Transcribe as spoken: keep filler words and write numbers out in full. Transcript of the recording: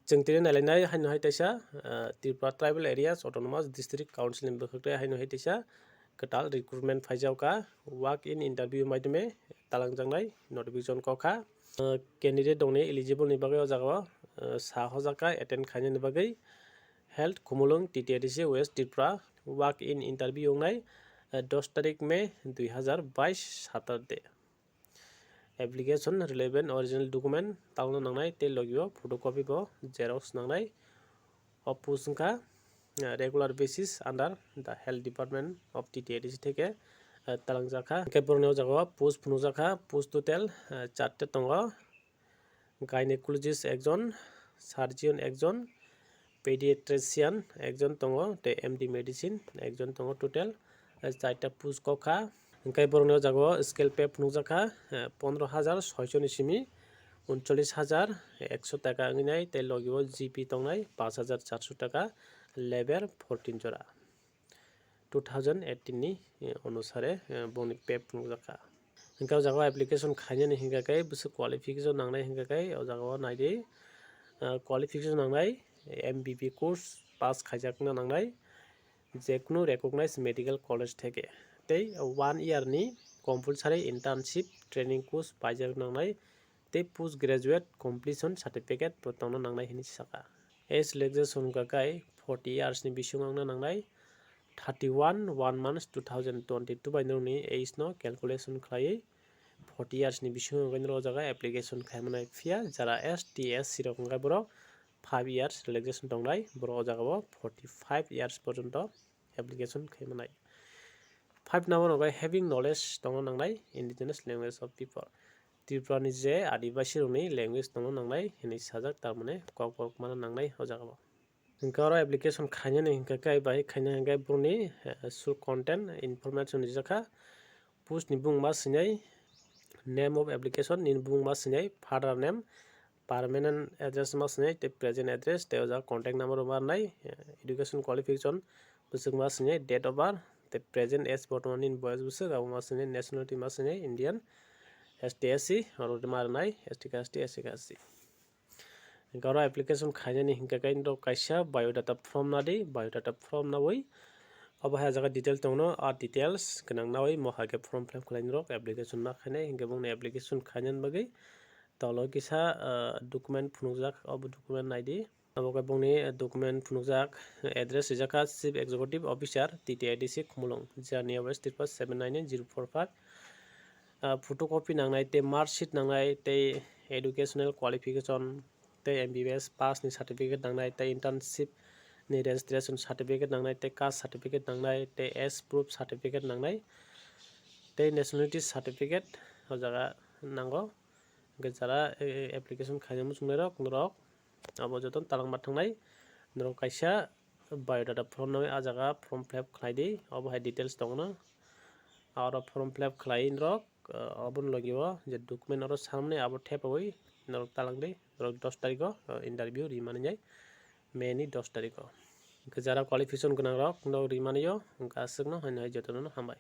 Chwng tini nailainai haino hai teisa, ah, Tripura Tribal Areas Autonomous District Council ni bwkhak tei haino hai teisa kwtal recruitment phaijak kha. Walk in interview maidome talangjaknai notification kok kha. Ah, candidate rokni eligible ni bagwi o jaga o, ah, sa hojak kha attend khainani bagwi Health Khumulwng T T A D C West Tripura walk in interview wngnai, ah, dos tarik May dui hazar bais Saturday. Application, relevant original document talno nangnai tei logi o photocopy bo xerox nangnai. O post wngkha, uh, regular basis under the health department of T T A D C theke, uh, talangjak kha. Hingke borokni o jaga o post phunukjak kha, post total, uh, charte tongo. Gynecologist ekjon, surgeon ekjon, pediatrician ekjon tongo, tei M D medicine ekjon tongo, total, eh, chaita post kok kha. Hingke borokni o jaga o scale pay phunukjak kha, eh, pondro hajar soicho ni simi uncholish hajar ekso taka wngwi nai, tei logi o G P tongnai pash hajar charso taka, leber fourteen jora. Two thousand eighteen ni, eh, onusare, eh, bongni pay phunukjak kha. Hingke o jaga o application khainani hingka khe bwswk qualification nangnai hingka khe o jaga o naidi, ah, qualification nangnai M B B course pass khaijakna nangnai, jekunu recognized medical college theke, tei one year ni compulsory internship training course paijak nangnai, tei post graduate completion certificate bo tongna nangnai hinwi saka. Age relaxation hingka khe forty years ni bisingo wngna nangnai, thirty one one months two thousand twenty two bai norokni age no calculation khlaiwi forty years ni bisingo hingke norok o jaga application khaimani, phiya jara S T S C rok hingke borok five years relaxation tongnai, borok o jaga o forty five years porjonto application khaimanai. Five number hingke having knowledge tongna nangnai indigenous language of people. Tripura ni je adibasi rokni language tongna nangnai hinwi sajak, tar mane kok borok mana nangnai o jaga o. Hingke oro application khainani hingka khe bai khaina hingke borokni, eh, sur content information rijak kha. Post ni bumung ma swngnai, name of application ni bumung ma swngnai, father name, permanent address ma swngnai, tei present address, tei o jaga contact number ma rwnai, eh, education qualification bwswk ma swngnai, date of birth, tei present age bortoman nini boyos bwswk abo ma swngnai, nationality ma swngnai, Indian, S T S C, oro ma rwnai, S T caste, S C caste. Hingke oro application khainani hingka khe norok kaisa biodata form nadi, biodata form nawi obo hai o jaga detail tongno, a details gwnang nawi mo hai khe form fill up khlai norok application ma khainai hingke bongni application khainani bagwi tolo kisa, ah, document phunukjak, obo document naidi. Obo khe bongni document phunukjak, address rijak kha Chief Executive Officer T T A D C Khumulwng, Jani West Tripura seven nine nine zero four five. Ah, photocopy nangnai, tei mark sheet nangnai, tei educational qualification, tei M B B S pass ni certificate nangnai, tei internship ni registration certificate nangnai, tei caste certificate nangnai, tei age proof certificate nangnai, tei nationality certificate o jaga nango. Hingke jara, eh, application khaina muchungnai rok, norok abo joto talangma thangnai, norok kaisa biodata form nawi ah jaga form fill up khlai di, obo hai details tongo no. Aro form fill up khlai norok, ah, oboni logi o je document oro samni abo thepawi norok talangdi, norok dos tarikh o, ah, interview rimani jai May ni dos tarikh o. Hingke jara qualification gwnang rok norok rimani o, hingke aswkno haino hai jotono no hambai.